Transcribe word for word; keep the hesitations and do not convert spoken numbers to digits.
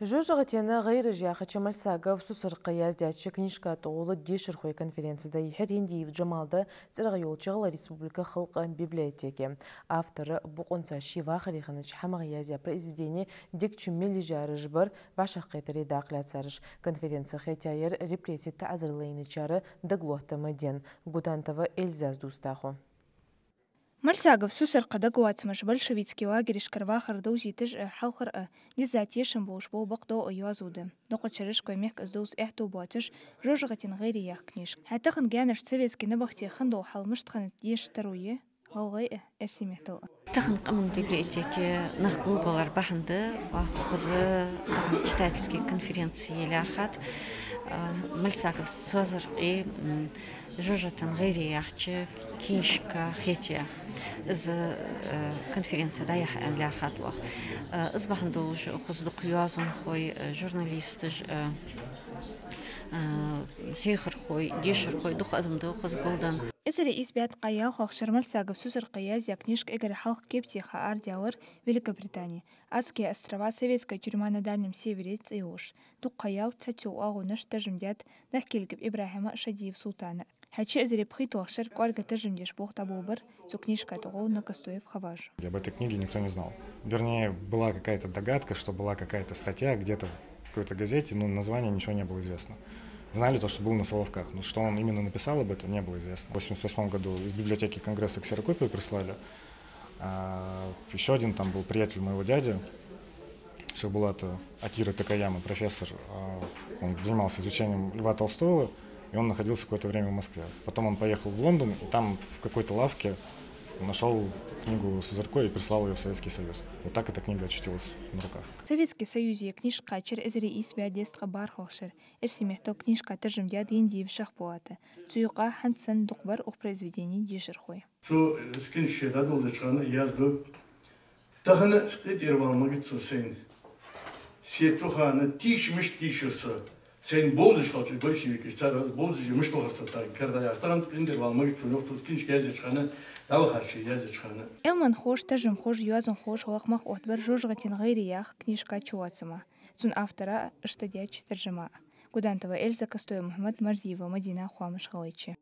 «ЖожагӀатен гӀайраш» яхача Мальсагов Сусаркха яздаьча книжка тӀагӀолла дешархой конференци дӀайихьар Яндиев Джамалда цӀерагӀа йолча ГӀалгӀай Республика халкъа библиотеке. Автора бокъонца ший вахаре хиннача хӀамах яздаь произведени дегчу мел лежараш бар, вӀашагӀкхетаре дакъа лаьцараш. Конференци хетаяьр репрессе таӀазар лайначар дагалоаттама ден. Гудантова Эльзас дувц дӀахо. Мальсагов Сусаркха дагавоацамаш большевистски лагерашкара вахар довзийташ а, хьалхара а, дизза тешам болаш бола бакъдола а йоазув да. Дукхача шерашка вай мехка из довза аьттув боацаш, «ЖожагӀатен гӀайре» яха книжка. ХӀаьта тахан гаьнарча советски набахте хинна дола хьал мишта хиннад дешаш таро е гӀалгӀай а, эрсий меттала а. Тахан къаман библиотеке нах гулбалар бахьан да, вах укхаза тахан читательски конференци е лаьрхӀад, а, Мальсагов Сусаркхий, м, «ЖожагӀатен гӀайре» яхача книжка хетаяь. Из, э, конференци дӀаяхьа аьнна лаьрхӀад вах. Э, из бахьан долаш укхаза дукха йоазонхой, э, журналисташ, э, э, хьехархой, дешархой, дукха адам да укхаза гулденна. Эзар ийс бӀаь ткъаь ялхлагӀча шера Мальсагов Сусаркха яздаь книжка эггара хьалха кепатеха арадаьлар Великобритане. «Адские острова. Советская тюрьма на Дальнем Севере» цӀи йолаш. Дукха ха яьлча цхьацца оагӀонаш таржам даьд Нахкилгов ИбрахӀима, Шадиев Султана. ХӀаьта ши эзар пхийтталагӀча шера кӀоарга таржам деш болх дӀаболабар цу книжка тӀагӀолла Накастоев Хаважа. Об этой книге никто не знал. Вернее, была какая-то догадка, что была какая-то статья где-то в какой-то газете, но название, ничего не было известно. Знали то, что был на Соловках, но что он именно написал об этом, не было известно. В восемьдесят восьмом году из библиотеки Конгресса ксерокопию прислали. А, ещё один там был приятель моего дяди, Шахбулата, Акира Такаяма, профессор. А, он занимался изучением Льва Толстого, и он находился какое-то время в Москве. Потом он поехал в Лондон, и там в какой-то лавке нашёл книгу Сусаркхо и прислал её в Советский Союз. Вот так эта книга очутилась на руках. Советски Союзе ер книжка кхаьчар эзар ийс бӀаь дезткъа бархӀлагӀча шера. Эрсий меттала книжка таржам даьд Яндиев Шахбулата. Цу юкъа хӀанз санна дукха бар укх произведене дешархой. Цо из книжка ше дӀадоладеча хана язду: «Тахан къинтӀера вала магац со сайна. Се цу хана тийша мишта тийшар со. Сайна бовзаш хилча, большевикаш, цар бовзаш мишта вахар со царга кара дӀаяхаш. Тахан къинтӀера вала магац со», йоах цо из книжка яздаьча хана, дӀавахача ше яздаьча хана. Ӏилманхоша, таржамхоша, йоазонхоша гӀулакх мах оттабар «ЖожагӀатен гӀайре» яха книжка чувоацама. Цун автора а, иштта деча таржама а. Гудантова Эльза, Костоев Мухьмад, Марзиева Мадина, «Хоамаш», ГӀалгӀайче.